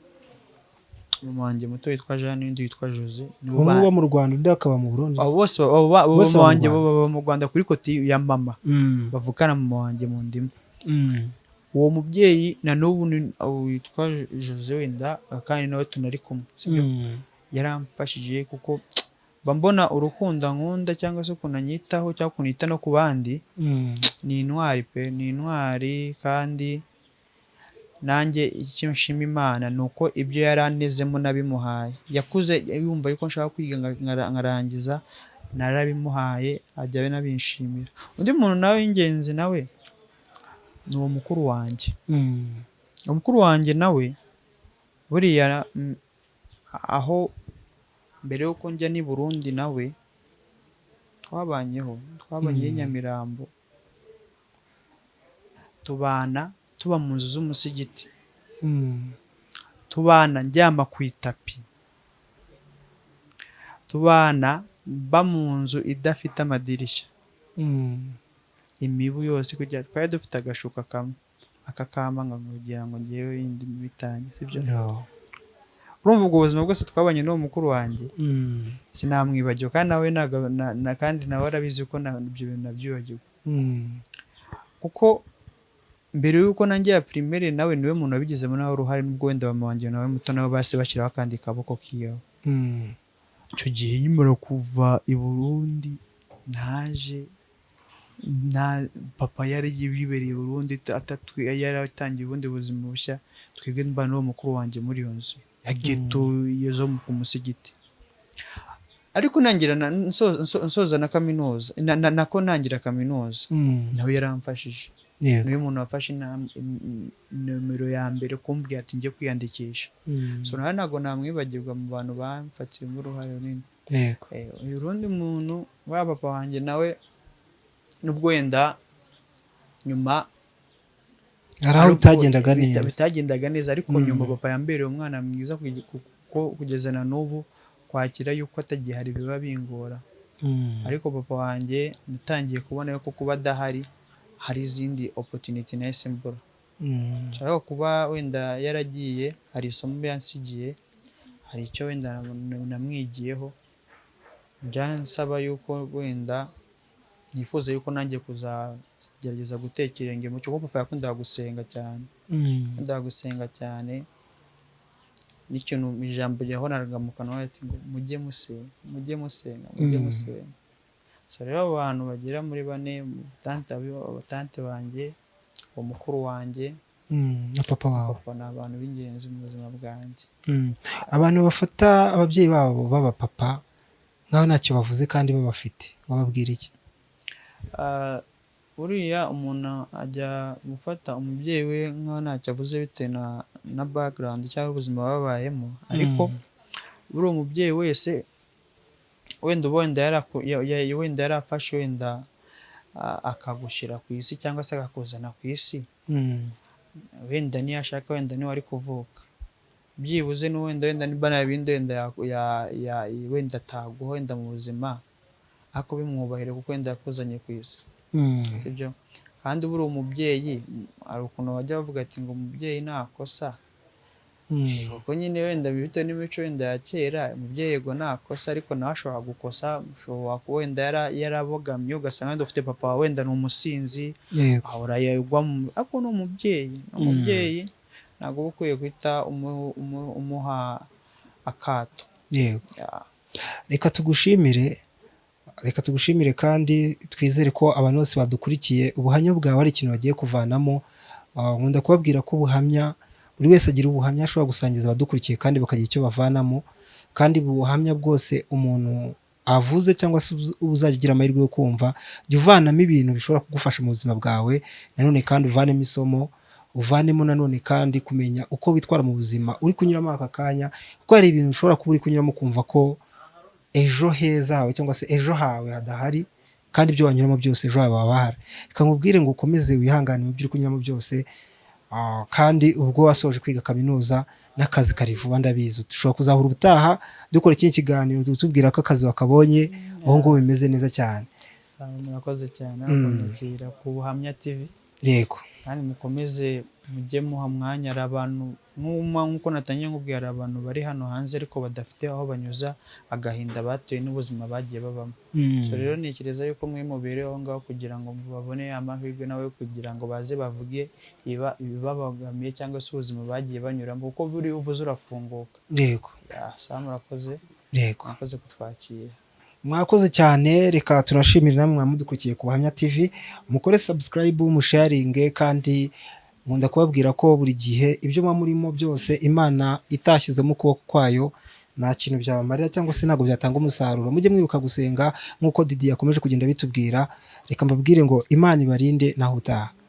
mama wanjye muto witwa Jeanne, n'undi witwa Jose, nibo
Umwe uba mu Rwanda, undi akaba mu Burundi?
Abo bose abo
Bose
mama
baba mu
wanjye
Rwanda.
baba mu Rwanda kuri côté ya mama, bavukana mama wanjye mu ndimi. Uwo mubyeyi na n'ubu witwa Jose wenda, kandi nawe tunari kumwe, sibyo? Yaramfashije kuko mba mbona urukundo ankunda, cyangwa se ukuntu anyitaho, cyangwa ukuntu yita no ku bandi. Ni intwari pe, ni intwari. Kandi nanjye icyo nshima Imana ni uko ibyo yari anezemo nabimuhaye. Yakuze yumva yuko nshaka kwiga nkarangiza, narabimuhaye, ajya anabinshimira. Undi muntu nawe w'ingenzi nawe ni uwo mukuru wanjye. Umukuru wanjye nawe buriya, aho mbere y'uko njya n'i Burundi nawe twabanyeho, twabanye i Nyamirambo, tubana tuba mu nzu z'umusigiti, tubana ndyama ku itapi, tubana mba mu nzu idafite amadirishya. Imibu yose kugira twari dufite agashuka kamwe, akakamba ngo kugira ngo ngewe indi mibu itange, sibyo?
Yo.
Urumva ubwo buzima bwose twabanye n'uwo mukuru wanjye, sinamwibagiwe, kandi nawe ntabwo kandi nawe arabizi ko ibyo bintu nabyibagiwe, kuko mbere y'uko nanjye ya primaire nawe niwe muntu wabigizemo nawe uruhare, nubwo wenda mama wanjye nawe muto nawe base bashyiraho akandi kaboko kiwe. Icyo gihe nkimara kuva i Burundi, naje na papa yari yibereye i Burundi, yaratangiye ubundi buzima bushya. Twebwe mbana n'uwo mukuru wanjye muri iyo nzu ya ghetto yo zo ku musigiti. Ariko nangira nsoza na kaminuza, nako nangira kaminuza, nawe yaramfashije. Niwe muntu wafashe nomero ya mbere kumbwira ati njye kwiyandikisha. So nawe ntabwo namwibagirwa mu bantu bamfatiyemo uruhare runini. Urundi muntu wa papa wanjye nawe, nubwo wenda nyuma
Hari aho
ariko
bitagendaga neza.
Bitagendaga neza, ariko nyuma papa yambereye umwana mwiza, kuko kugeza na n'ubu kwakira yuko atagihari biba bingora. Ariko papa wanjye natangiye kubona yuko kuba adahari hari izindi opportunity nahise mbura. Nshaka kuba wenda yaragiye, hari isomo yansigiye, hari icyo wenda namwigiyeho, byansaba yuko wenda nifuza yuko nanjye kuzagerageza gutera ikirenge mu cye, kuko papa yakundaga gusenga cyane. Yakundaga gusenga cyane, n'ikintu ijambo yahoraga mu kanwa ati ngo mujye musenga, mujye musenga, mujye musenga. So rero abo bantu bagera muri bane, tante banjye, uwo mukuru wanjye
Na papa wawe,
papa, ni abantu b'ingenzi mu buzima bwanjye.
Abantu bafata ababyeyi babo b'abapapa nk'aho ntacyo bavuze kandi babafite, wababwira iki?
Ah, buriya umuntu ajya gufata umubyeyi we nk'aho ntacyo avuze bitewe na background cyangwa ubuzima babayemo, ariko buriya umubyeyi wese wenda uba wenda wenda yarafashe wenda akagushyira ku isi cyangwa se akakuzana ku isi, wenda niyo ashaka wenda niwe ari kuvuka, byibuze n'uwenda niba nta bindi wenda wenda ataguha wenda mu buzima, ariko bimwubahire kuko wenda yakuzanye ku isi, sibyo? Kandi buriya umubyeyi hari ukuntu bajya bavuga ati ngo umubyeyi ntakosa, kuko nyine wenda bitewe n'imico wenda ya kera, umubyeyi yego ntakosa, ariko nawe ashobora gukosa. Ushobora kuba wenda yarabogamye, ugasanga wenda ufite papa wawe wenda ni umusinzi, ahora yagwa mu, ariko ni umubyeyi, ni umubyeyi, ntabwo uba ukwiye guhita umuha akato. Yeah.
Reka tugushimire, reka tugushimire, kandi twizere ko abantu bose badukurikiye ubuhamya bwawe hari ikintu bagiye kuvanamo. Nkunda kubabwira ko ubuhamya, buri wese agira ubuhamya ashobora gusangiza abadukurikiye kandi bakagira icyo bavanamo. Kandi ubuhamya bwose umuntu avuze cyangwa se uzajya ugira amahirwe yo kumva, jya uvanamo ibintu bishobora kugufasha mu buzima bwawe. Nanone kandi uvanemo isomo, uvanemo nanone kandi kumenya uko witwara mu buzima uri kunyuramo aka kanya, kuko hari ibintu ushobora kuba uri kunyuramo ukumva ko ejo heza hawe cyangwa se ejo hawe hadahari, kandi ibyo wanyuramo byose ejo hawe haba hahari. Reka nkubwire ngo ukomeze wihangane mu byo uri kunyuramo byose. Kandi ubwo wasoje kwiga kaminuza n'akazi kari vuba, ndabizi dushobora kuzahura ubutaha dukora ikindi kiganiro tubwira ko akazi wakabonye, ubu ngubu bimeze neza cyane.
Sawa, murakoze cyane kunyakira ku Buhamya TV. Kandi mukomeze mujye muha mwanya, hari abantu nk'uko natangiye nkubwira, hari abantu bari hano hanze ariko badafite aho banyuza agahinda batewe n'ubuzima bagiye babamo. So rero ntekereza yuko mwe mubereho aho ngaho kugira ngo babone amahirwe nawe kugira ngo baze bavuge ibibabangamiye cyangwa se ubuzima bagiye banyuramo, kuko buriya uvuze urafunguka. Yeah, sawa, murakoze. Murakoze kutwakira.
Mwakoze cyane. Reka tunashimire namwe mwadukurikiye ku Buhamya TV. Mukore subscribe, musharinge, kandi nkunda kubabwira ko buri gihe ibyo muba murimo byose Imana itashyizemo ukuboko kwayo nta kintu byabamarira cyangwa se ntabwo byatanga umusaruro. Mujye mwibuka gusenga nk'uko Didi yakomeje kugenda bitubwira. Reka mbabwire ngo Imana ibarinde, naho utaha.